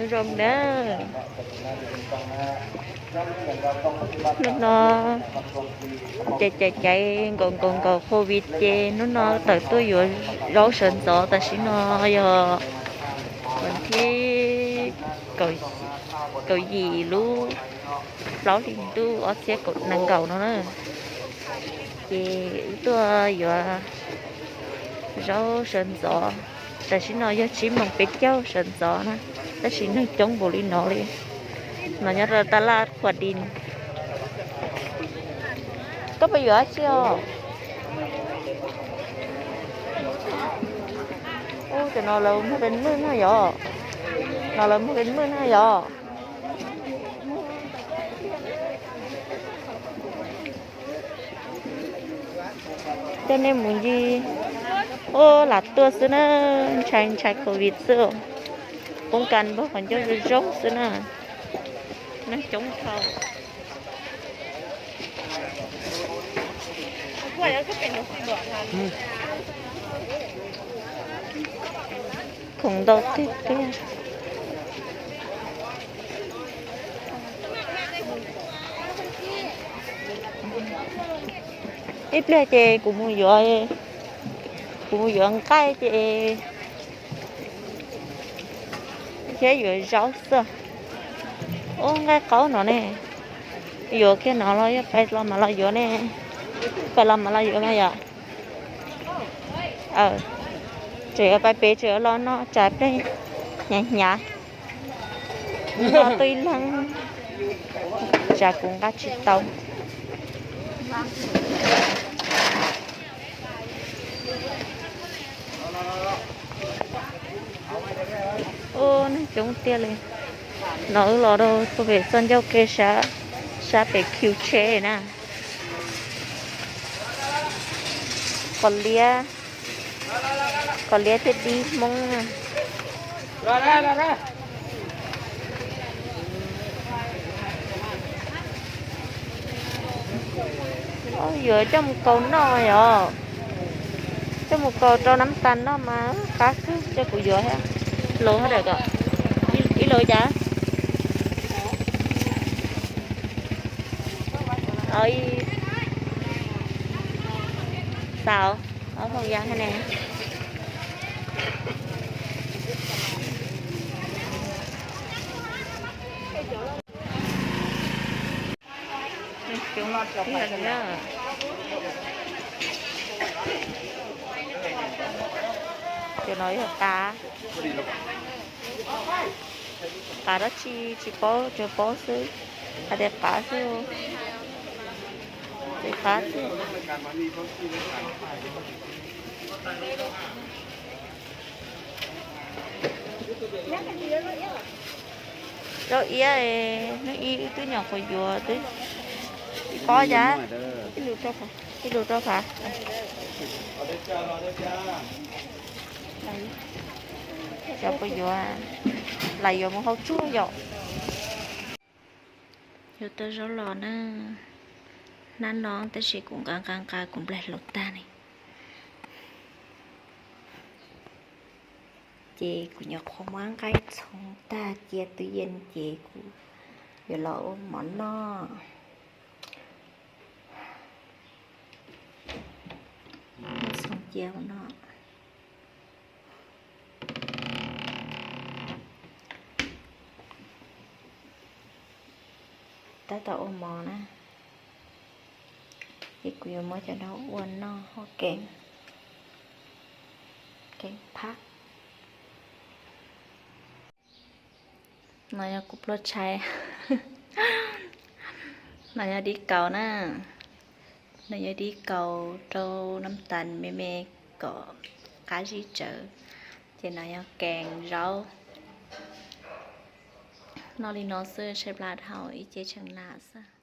Zoo na. Hnub no ces caiv caiv nkaus nkaus nkaus covid ces hnub no tawm tuaj yuav zaub sawv ntxov. Tam sim no yog vas thib kaum yim lub plaub hlis ntuj ob txhiab nees nkaum no na. Ces wb tuaj yuav zaub sawv ntxov. Tam sim no yog tsib moos peb caug sawv ntxov na, tab sis neeg coob npaum li no li. No nyob rau taj laj Qhua Dis. Koj puas yuav dab tsi os? Ub, cov no lawv muag pes mwj na yom? No lawv muag pes mwj na yom? Coj nej mus ncig. Ub, lam tuaj xwb na, ntshai ntshai covid xwb. Poob kas npog qhov ncauj zoo zoo xwb na. Neeg coob dhau. Khoom ntau tiag tiag. Ib pliag ces kuv mus yuav, kuv mus yuav nqaij ces thiab yuav zaub xwb. Ub, nqaij qaub no ne, yuav kiag no los yog pais los mam los yuav ne? Pais los mam los yuav mas yom. Tseem yuav pais pem, tseem yuav los no tsam pliag hnyav hnyav. Noj tau ib leeg, tsam kuv nqa tsis tau. Ub, neeg coob tiag li. No wb los rau puag pem txoj ncauj ke sab, sab pem kiw tsheb na. Qos liab, qos liab thiab dib Hmoob na. Yuav coj mus kaus noj yom? Coj mus kaus rau nab tas noj mas qab kawg. Coj kuv yuav thiab. Lus hab dam kom, ib lus cas? Xaus, ob thooj ya thiab ne. Cov no yog qav, qav dab tsi tsis paub, tsuas paub xwb, hais tias qav xwb, qav xwb. Zaub iab, hnub ib wb twb nyuam qhuav yuav twb tsis paub cas. Ib lus rau phav. Cov puas yuav, lam yuav mus hauv tsuag yom. Yuav tau zaub los na, hnab no tab sis kuv nqa nqa nqa kuv nplaig hluav tag ne. Ces kuv nyuam qhuav muab nqaij txhoov tag cia twb yees ces kuv yuav los ua mov noj. Muab txhoov cia ua no. Tab tom ua mov na, ces kuv yuav muab cov no ua noj hauv keeb, keeb phab. No yog kuv pluag tshais. No yog dib kaus na. No yog dib kaus rau nab tas me me kom qab zib tsawv. Ces no yog kees zaub. Noj li no xwb, tshaib plab dhau ib ce tshee nas xwb.